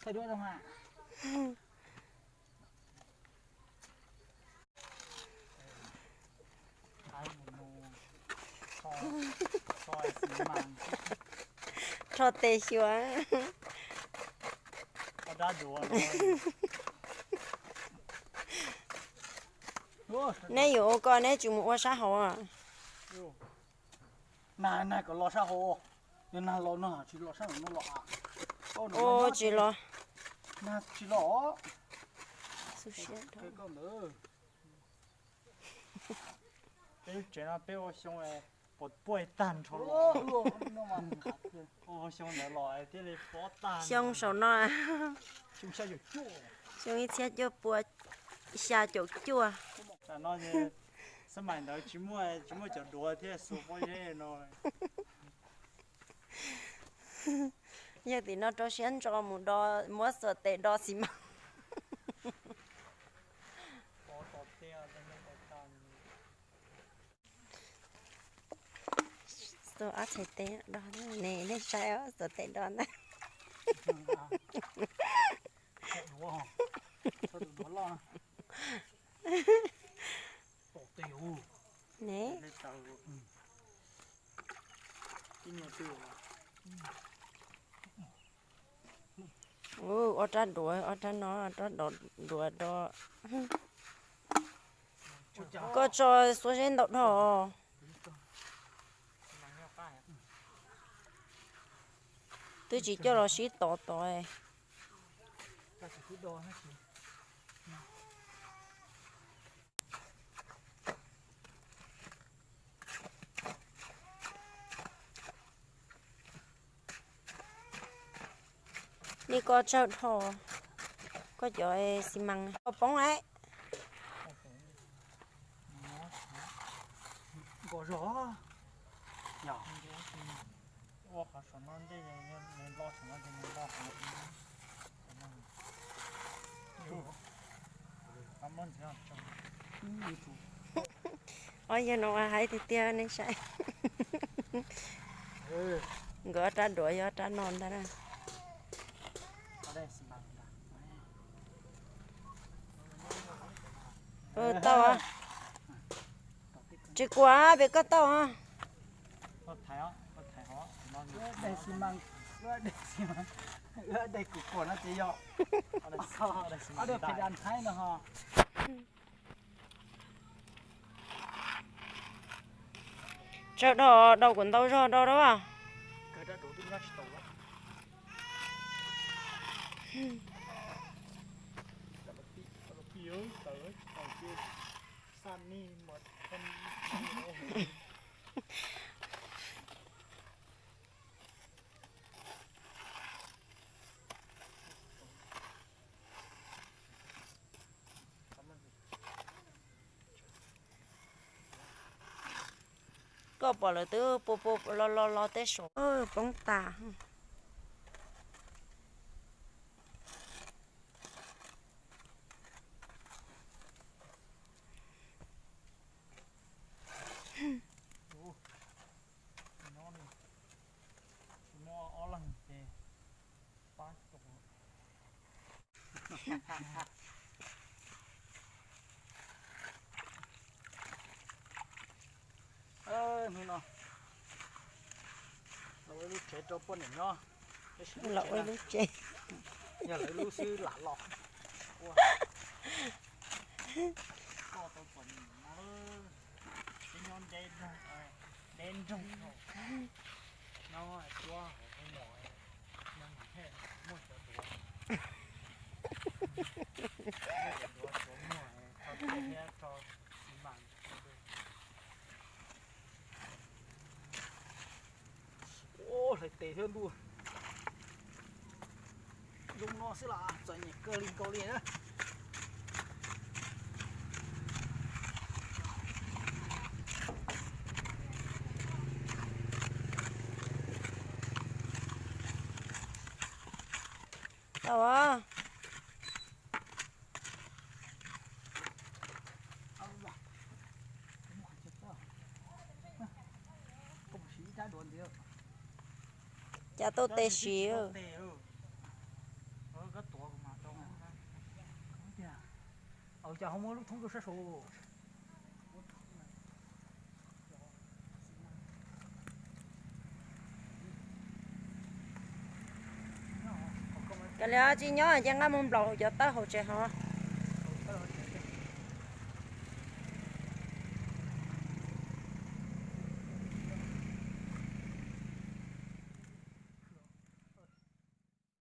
Thaij duab zoo ha. Rho tes xyuas. Neb yuav ua ko neb tsis mus ua sab hauv. Nag nag kom los sab hauv, yog nag los no tsis los sab hauv no los. Ua tsis los. Nag tsis los. Peb lub tsev no peb ua xyoo puas puaj tag nrho. Ua xyoo ntawd los thiaj li pob tag. Xyoo saum no, xyoo ib txhiab cuaj pua xya caum cuaj. Tam no xab mais ntawd tsis muaj, tsis muaj cov duav thiab xuas pob zeb no. Yog tim no rau siab ntso mus do, muab xuas tes do xi mas. Xuas ob txhais tes do ne, nej saib xuas tes do ntag. Ne. Ua rab duav, ua rab no, rab duav do. Koj tso xuab zeb ntau dhau. Twb tsis coj los sib tov tov. Nej koj tsawg dhau, koj cov xi mas koj poob lawm. Nkos zog. Ua qhov saum no ntej, nws nplo saum no ces nws nplo qhov no. Ob yawg no mas hais tiag tiag nej saib. Nkawd ob rab duav yog ob rab no ntag na. Tau, tsis kuam, pem koj tau. Tsawg dhau, dhau kuv ntau zog dhau dab. Koj pom lawv twb pua pua lo lo lo tej saum poob tas. Hnub no los ua ib lub tsev rau poj niam nyob. Los ua ib lub tsev. Yog lawv lub xwb lam los. Koj tau poj niam no, nyob deb nroog, nyob tuab hauv mos, nyob muaj cov duav, muaj cov duav suav muag, tso thiab tso xi mas. Ua hlais tes thiab ntuj. Zoo no xwb los txom nyem kawg li nkaus li na. Tau. Cas tau tes siv. Cov ho muab lub thoob rau sab saud. Kav liam tsis nyob ces nqa mus nplaum cov tawb hauv tsev ho.